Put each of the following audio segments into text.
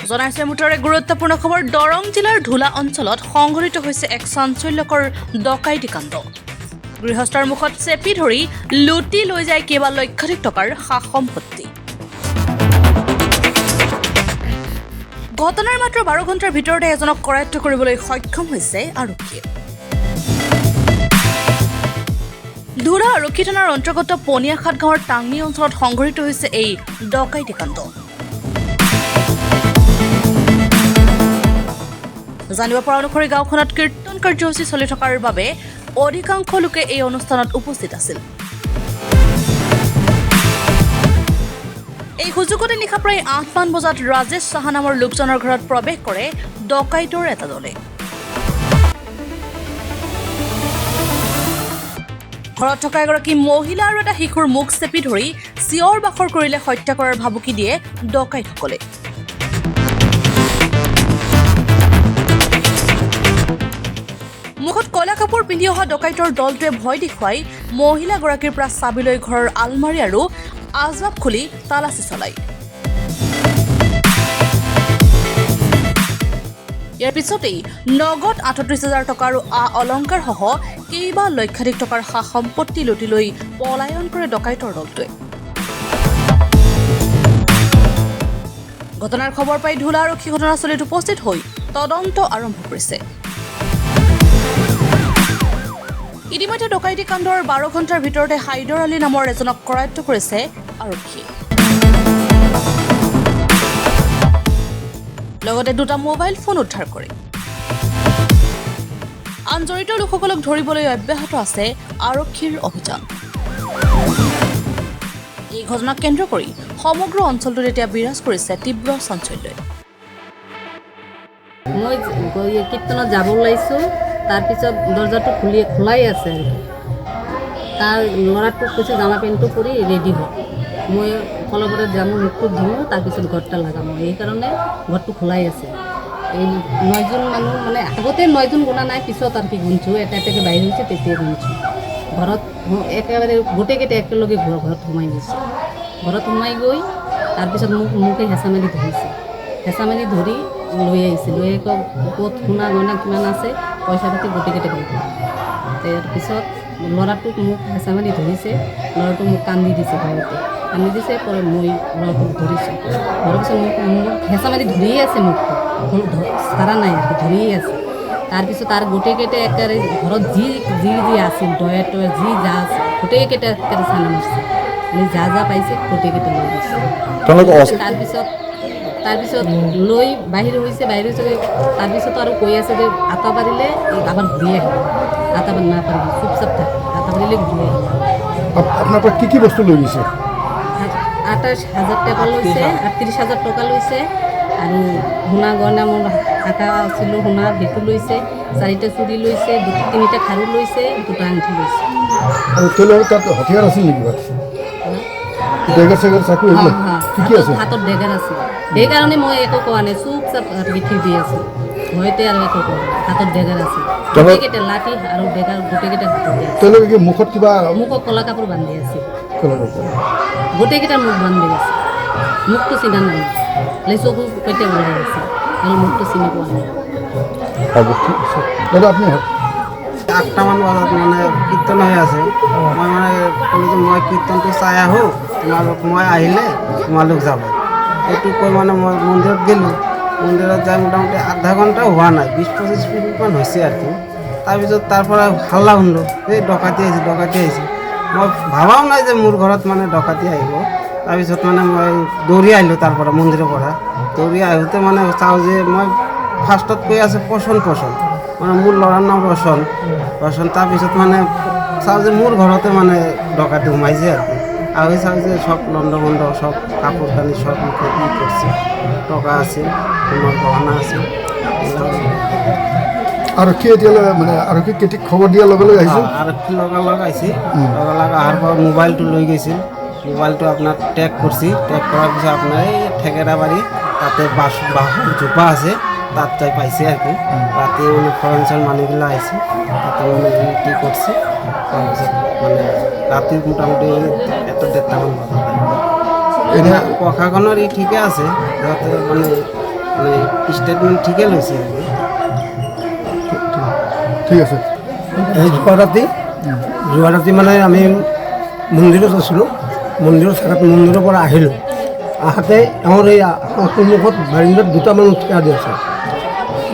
জনাইছে মুঠৰে গুৰুত্বপূৰ্ণ খবৰ। দৰং জিলাৰ ধূলা অঞ্চলত সংঘটিত হৈছে এক চাঞ্চল্যকৰ ডকাইতি কাণ্ড। গৃহস্থৰ মুখত চেপি ধৰি লুটি লৈ যায় কেইবা লক্ষাধিক টকাৰ সা সম্পত্তি। ঘটনাৰ মাত্ৰ 12 ঘণ্টাৰ ভিতৰতে এজনক কৰায়ত্ব কৰিবলৈ সক্ষম হৈছে আৰক্ষীয়ে। ধূলা আৰক্ষী থানাৰ অন্তৰ্গত পনীয়াখাট গাঁৱৰ টাংনি অঞ্চলত সংঘটিত হৈছে এই ডকাইতি কাণ্ড। জানিব পৰা অনুসৰি গাঁওখনত কীৰ্তন কাৰ্যসূচী চলি থকাৰ বাবে অধিকাংশ লোকে এই অনুষ্ঠানত উপস্থিত আছিল। এই সুযোগতে নিশা প্ৰায় 8মান বজাত ৰাজেশ সাহা নামৰ লোকজনৰ ঘৰত প্ৰৱেশ কৰে ডকাইতৰ এটা দলে। ঘৰত থকা এগৰাকী মহিলা আৰু এটা শিশুৰ মুখ চেপি ধৰি চিঞৰ বাখৰ কৰিলে হত্যা কৰাৰ ভাবুকি দিয়ে ডকাইতসকলে। মুখত কলা কাপোৰ পিন্ধি অহা ডকাইতৰ দলটোৱে ভয় দেখুৱাই মহিলাগৰাকীৰ পৰা চাবি লৈ ঘৰৰ আলমাৰী আৰু আচবাব খুলি তালাচী চলায়। ইয়াৰ পিছতেই নগদ 38,000 টকা আৰু আ অলংকাৰসহ কেইবা লক্ষাধিক টকাৰ সা সম্পত্তি লুটি লৈ পলায়ন কৰে ডকাইতৰ দলটোৱে। ঘটনাৰ খবৰ পাই ধূলা আৰক্ষী ঘটনাস্থলীত উপস্থিত হৈ তদন্ত আৰম্ভ কৰিছে। ইতিমধ্যে ডকাইতি কাণ্ডৰ 12 ঘণ্টাৰ ভিতৰতে হাইদৰ আলী নামৰ এজনক কৰায়ত্ব কৰিছে আৰক্ষীয়ে। লগতে দুটা মোবাইল ফোন উদ্ধাৰ কৰে। আন জড়িত লোকসকলক ধৰিবলৈ অব্যাহত আছে আৰক্ষীৰ অভিযান। এই ঘটনাক কেন্দ্ৰ কৰি সমগ্ৰ অঞ্চলটোত এতিয়া বিৰাজ কৰিছে তীব্ৰ চাঞ্চল্যই। মই কীৰ্তনত যাব ওলাইছোঁ, তাৰপিছত দৰ্জাটো খোলাই আছে আৰু তাৰ ল'ৰাটোক কৈছে জামা পেণ্টটো কৰি ৰেডি হওক, মই কলবৰত যাম, মুখটো ধুওঁ, তাৰপিছত ঘৰটা লগাম। সেইকাৰণে ঘৰটো খোলাই আছে। এই 9জন মানুহ মানে আগতে 9জন গুণা নাই, পিছত আৰু কি গুণছোঁ, এটা এটাকৈ বাহিৰ হৈছে তেতিয়া গুণছোঁ। ঘৰত একেবাৰে গোটেইকেইটা একেলগে ঘৰত সোমাই গৈছে। ঘৰত সোমাই গৈ তাৰপিছত মোকে হেঁচা মাৰি ধৰিছে। হেঁচা মাৰি ধৰি লৈ আহিছে। লৈ আহি ক'ত সোণা গহনা কিমান আছে পইচা পাতি গোটেইকেইটা লৈ গ'ল। তাৰপিছত ল'ৰাটোক মোক হেঁচা মাৰি ধৰিছে, ল'ৰাটো মোক কান্দি দিছে, ভয়তে কান্দি দিছে। পৰে মই ল'ৰাটোক ধৰিছোঁ। ধৰাৰ পিছত মোক হেঁচা মাৰি ধৰিয়ে আছে, মুখটো ছাৰা নাই আৰু ধৰিয়ে আছে। তাৰপিছত তাৰ গোটেইকেইটা একেবাৰে ঘৰত যি যি যি আছিল ডয়ে টয়ে যি যা আছে গোটেইকেইটা একেবাৰে চানা মাৰিছে, মানে যা যা পাইছে গোটেইকেইটা লৈ গৈছে। তাৰপিছত লৈ বাহিৰ হৈছে, বাহিৰ হৈছে। তাৰপিছত আৰু কৈ আছে যে আটা পাৰিলে আবাৰ ঘূৰি আহিব, আটা নাপাৰিবি চুপচাপ থাক, আটা পাৰিলে ঘূৰি আহিব। আপোনাৰ পৰা কি কি বস্তু লৈ গৈছে? 28,000 টকা লৈছে, 38,000 টকা লৈছে। আৰু সোণা গহনা মোৰ শাখা আছিলোঁ সোণা সেইটো লৈছে, 4টা চুৰি লৈছে, 3টা খাৰু লৈছে, 2টা আঙঠি লৈছে। আৰু তেওঁলোকৰ তাত হথিয়াৰ আছিল নেকি? ডেগাৰ চেগাৰ চাকু এইবিলাক কি কি আছে? হাতত ডেগাৰ আছে। সেইকাৰণে মই একো কোৱা নাই, চুপচাপ থি দি আছোঁ, ভয়তে আৰু একো কোৱা নাই। হাতত ডেগাৰ আছে, গোটেইকেইটা লাঠি আৰু ডেগাৰ গোটেইকেইটা হাতত। তেওঁলোকে কি মুখত কিবা? মুখত ক'লা কাপোৰ বান্ধি আছে, গোটেইকেইটা মুখ বান্ধি আছে। মুখটো চিনা নাই, খালি চকু কেতিয়া ওলাই আছে, আৰু মুখটো চিনি পোৱা নাই। হ'ব, ঠিক আছে দাদা। আপুনি 8টামান বজাত মানে কীৰ্তন হৈ আছে। মই মানে ক'লোঁ যে মই কীৰ্তনটো চাই আহোঁ, তোমালোক মই আহিলে তোমালোক যাব। এইটো কৈ মানে মই মন্দিৰত গ'লোঁ। মন্দিৰত যাই মোটামুটি আধা ঘণ্টাও হোৱা নাই, 20-25 মিনিটমান হৈছে আৰু কি। তাৰপিছত তাৰপৰা হাল্লা শুনিলোঁ, এই ডকাইতি আহিছে, ডকাইতি আহিছে। মই ভাবাও নাই যে মোৰ ঘৰত মানে ডকাইতি আহিব। তাৰপিছত মানে মই দৌৰি আহিলোঁ তাৰপৰা, মন্দিৰৰ পৰা দৌৰি আহোঁতে মানে চাওঁ যে মই ফাৰ্ষ্টত কৈ আছে পচন পচন, মানে মোৰ ল'ৰাৰ নাম ৰচন ৰচন। তাৰপিছত মানে চাওঁ যে মোৰ ঘৰতে মানে ডকাইতি সোমাইছে আৰু কি। আৰু চাওঁ যে চব লণ্ড বণ্ড, চব কাপোৰ কানি চব মুখে কি কৰিছে, টকা আছিল, সোণৰ গহনা আছিল। আৰক্ষী এতিয়ালৈ মানে আৰক্ষীক কেতিয়া খবৰ দিয়াৰ লগে লগে আহিছে? আৰক্ষী লগে লগে আহিছে। লগে লগে অহাৰ পৰা মোবাইলটো লৈ গৈছিল। মোবাইলটো আপোনাৰ টেগ কৰিছে। টেগ কৰাৰ পিছত আপোনাৰ এই ঠেকেৰাবাৰী তাতে বাঁহৰ জোপা আছে, তাত যাই পাইছে আৰু কি। ৰাতি মানে ফৰেঞ্চৰ মানুহবিলাক আহিছে, তাতে মানে কি কৰিছে। তাৰপিছত মানে ৰাতি মোটামুটি 1-1.30মান বজাত। প্ৰশাসনৰ ই ঠিকে আছে, সিহঁতে মানে মানে ষ্টেটমেণ্ট ঠিকে লৈছে আৰু। ঠিক আছে। এই যোৱা ৰাতি মানে আমি মন্দিৰত আছিলোঁ। মন্দিৰত থাকাত মন্দিৰৰ পৰা আহিলোঁ। আহোঁতে এওঁৰ এই সন্মুখত বাৰিন্দাত দুটা মানুহ থিয় দি আছে।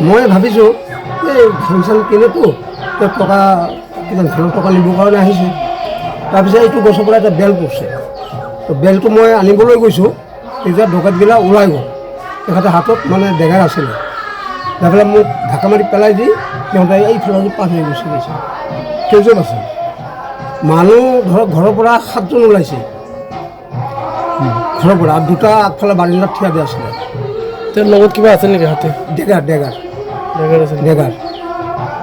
মই ভাবিছোঁ, এই ধান চান কিনেতো, এই টকা কিবা ধানৰ টকা নিবৰ কাৰণে আহিছে। তাৰপিছত এইটো গছৰ পৰা এটা বেল পৰিছে। তো বেলটো মই আনিবলৈ গৈছোঁ, তেতিয়া ডকাইতগিলা ওলাই গ'ল। তেখেতে হাতত মানে ডেগাৰ আছিলে। যাই পেলাই মোক ঢাকা মাৰি পেলাই দি সিহঁতে এইফালে পাৰ হৈ গুচি গৈছে। কেইজন আছে? মানুহ ধৰক ঘৰৰ পৰা সাতজন ওলাইছে ঘৰৰ পৰা, আৰু দুটা আগফালে বাৰিন্দাত থিয় দিয়া আছিলে। তেওঁৰ লগত কিবা আছিল নেকি হাতে? Dagger, dagger. ডেগাৰ আছিল? ডেগাৰ।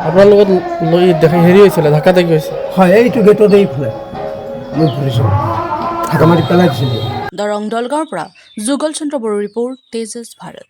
আপোনাৰ লগত লৈ দেখা হেৰি হৈছিলে, ধাক্কা ধাক্কি হৈছে? হয়, এইটো গেটত এইফালে মোক ধৰিছোঁ, ঢাকা মাৰি পেলাই দিছিলোঁ। দৰং দলগাঁৱৰ পৰা যুগল চন্দ্ৰ বড়োৰ ৰিপৰ্ট, তেজস ভাৰত।